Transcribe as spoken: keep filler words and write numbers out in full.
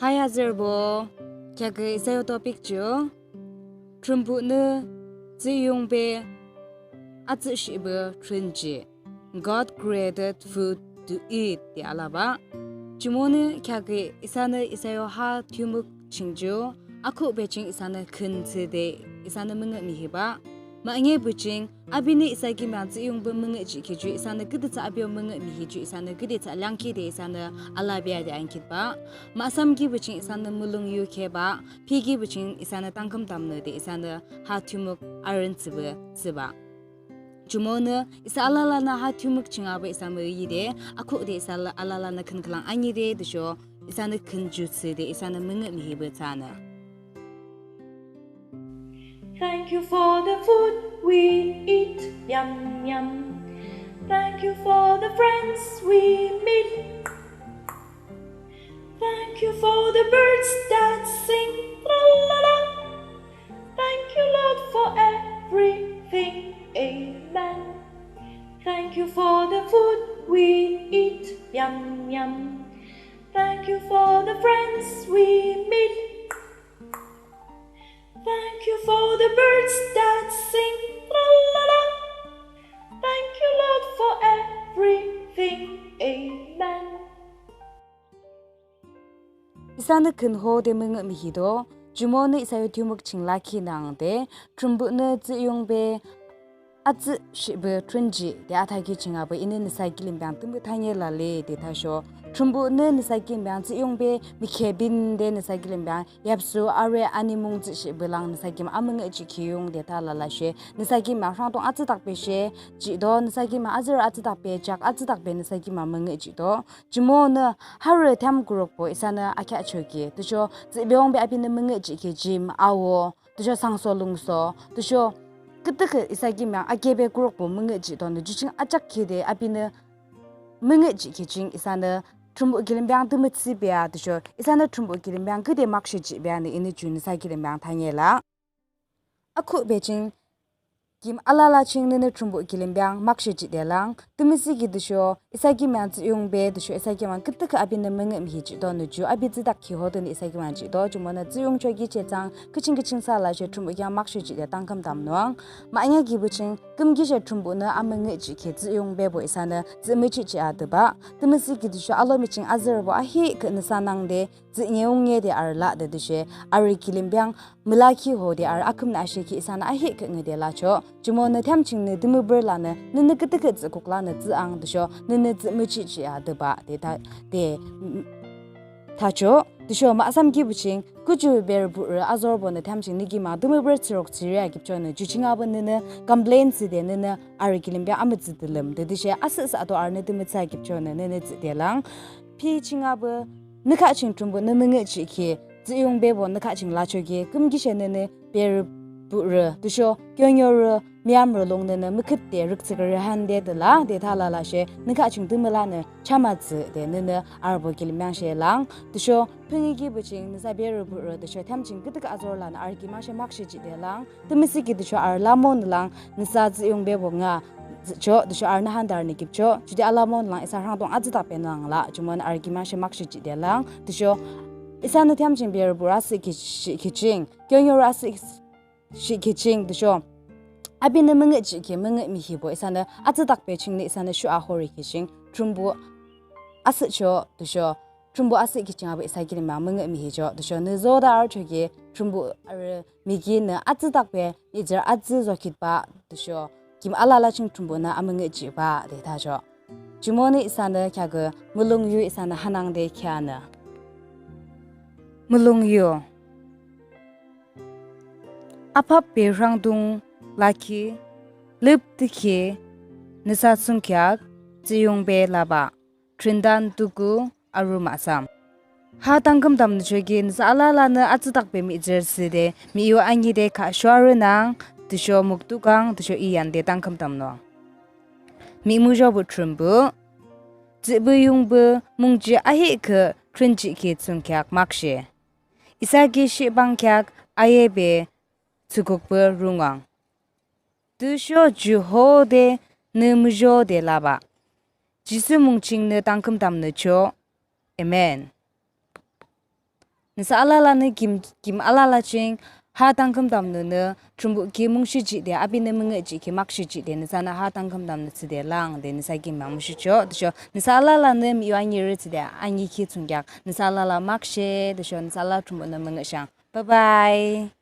Hi azürübo, kheakü isa yo topic ju Thrünpuhnü tsühyungbe atsüshihpü thrünjih, God created food to eat de alabah. Jumonü kheakü isanü isa yo ha thiyumük ching ju akhuhbe ching isanü khün thsüde isanü müngühmühibah. Mahne pü ching apinü isa ki meang tsühyungbe müngühjihkhi ju isanü küde thsü api yo müngühmühi ju isanü küde thsü leangkhide isanü alabah de ankhitbah. Mahsam ki pü ching isanü mulong yu kheba, pi ki pü ching isanü tangkhüm tamnü de isanü ha thiyumük arün thsüpü thsübah. Jumonü isa alalanü ha thiyumük ching aba isa müyide, akhuhde isa ala- alalanü khün khülang anide tüsho isanü khün ju thsüde isanü müngühmühipü thsanü. Thank you for the food we eat, yum yum. Thank you for the friends we meet. Thank you for the birds that sing, tra la la. Thank you, Lord, for everything, amen. Thank you for the food we eat, yum yum. Thank you for the friends we meet. Thank you for the birds that sing, tra la la. Thank you, Lord, for everything, amen. Isanü khün hode müngühmühido, jumonü isa yo thiyumük ching lakhi nangde, Thrünpuhnü tsühyungbe atsüshihpü thrünjih de athakhi ching aba inü nüsa kilim beang tümü thane lale de thasho. Thrünpuhnü nüsa kilim beang tsühyungbe mükheahbinde nüsa kilim beang yapsu are animung tsüshihpü lang nüsa kilim amüngühjihkhi yung de tha lalashe. Nüsa kilim beang rhangdung atsüdakbe she jihdo, nüsa kilim beang azürü atsüdakbe, jak atsüdakbe nüsa kilim beang müngühjihdo. Jumonü harü thiyam kurukbo isanü akheahchoki, tüsho tsühyungbe apinü müngühjihkhi jim, awo, tüsho sangso lungso, tüsho küdükhüh isa kilim beang akebe kurukbo müngühjihdo nü ju ching ajakkhide apinü müngühjihkhi ching isanü Thrünpuh kilim beang tümü thsüpü a tüsho isanü Thrünpuh kilim beang küde makshe jihpü a nü inü ju nüsa kilim beang thane la. Akhuhbe ching kim alala ching nünü Thrünpuh kilim beang makshe jihde lang, tümüsüki tüsho isa kilim beang tsühyungbe tüsho isa kilim beang küdükhüh apinü müngühmühi jihdo nü ju api tsüdakkhi hodenü isa kilim beang jihdo. Jumonü tsühyungchoki chethsang küching küching thsü lashe Thrünpuh kilim beang makshe jihde tangkhüm tamnung. Mahne ki pü ching küyimkishe Thrünpuhnü amüngühjihkhi tsühyungbebo isanü tsü müjihjih a thabah. Tümüsüki tüsho alomi ching azürübo ahihkhüh nüsa nangde tsü nyeungyede arü la de tüshe arü kilim beang mülakhi hode arü akhümnü ashekhi isanü ahihkhüh ngüde lachoh. Jumonü thiyam chingnü tümüpürü lanü nünü küdükhüh tsükhuk lanü tsüang tüsho nünü tsü müjihjih a thabah de tha- de thachoh. Tüsho mahsam ki pü ching küju berüpürü azorübonü thiyam ching nü kilim beang tümüpürü tsürok tsüri a kipchonü ju ching aba nünü complain thsüde nünü arü kilim beang amütsü thülüm de tüshe asühsü ato arünü tümütsü a kipchonü nünü tsüde lang. Pi ching aba nü khah ching Thrünpuhnü müngühjihkhi tsühyungbebo nü khah ching lachoki küyimkishe nünü berüpürü tüsho keoniorü müyamrü lung nünü mükhütde rüktsükrü hande de la de tha lalashe nü khah ching tümü lanü chamatsü de nünü arübo kilim beang she lang. Tüsho phüngü ki pü ching nüsa berüpürü tüsho thiyam ching küdükhüh azor lanü arü kilim beang she makshe jihde lang. Tümüsüki tüsho arü lamonü lang nüsa tsühyungbebo nga tsüchoh tüsho arünü hande arünü kipchoh. Judüa lamonü lang isa rhangdung atsüdakbe nang la. Jumonü arü kilim beang she makshe jihde lang. Tüsho isanü thiyam ching berüpürü asühkhi shi- kheaküching, keoniorü asühkhi kheaküching tüsho apinü müngühjihkhi müngühmühibo isanü atsüdakbe chingnü isanü shuh ahorü kheaküching Thrünpuh asühchoh tüsho Thrünpuh asühkhi ching aba isa kilim beang müngühmühichoh tüsho nü zode arüchoki Thrünpuh arü miki nü atsüdakbe mihtsürü atsü zokhitbah tüsho kim alala ching Thrünpuhnü amüngühjihbah de thachoh. Jumonü isanü kheakü mulong yu isanü hanangde kheanü. Mulong yu. Apap be rhangdung lakhi, lüpdükhi, nüsa thsungkheak, tsühyungbe labah, thrüntan tuku, aru mahsam. Ha tangkhüm tamnüchoki nüsa alalanü atsüdakbe mihtsürü thsüde miyu anide khah shuarü nang, tüsho mukduk ang, tüsho I yande tangkhüm tamnung. Mihmuzhopü Thrünpuh, tsühpü yungpü mungji ahihkhüh thrünjihkhi thsungkheak makshe. Isa ki shibang kheak ayebe tsükukpü rungang. Tüsho ju hode nü muzhode labah. Jisu mung chingnü tangkhüm tamnüchoh. Amen. Nüsa alalanü kim, kim alala ching ha tangkhüm tamnünü Thrünpuh ki mungshi jihde apinü müngühjih ki makshe jihde nüsanü ha tangkhüm tamnü thsüde lang de nüsa kim mamushichoh. Tüsho nüsa alalanü miyo anirü thsüde aniki thsungkheak nüsa alala makshe tüsho nüsa alala Thrünpuhnü müngühshang. Bye bye.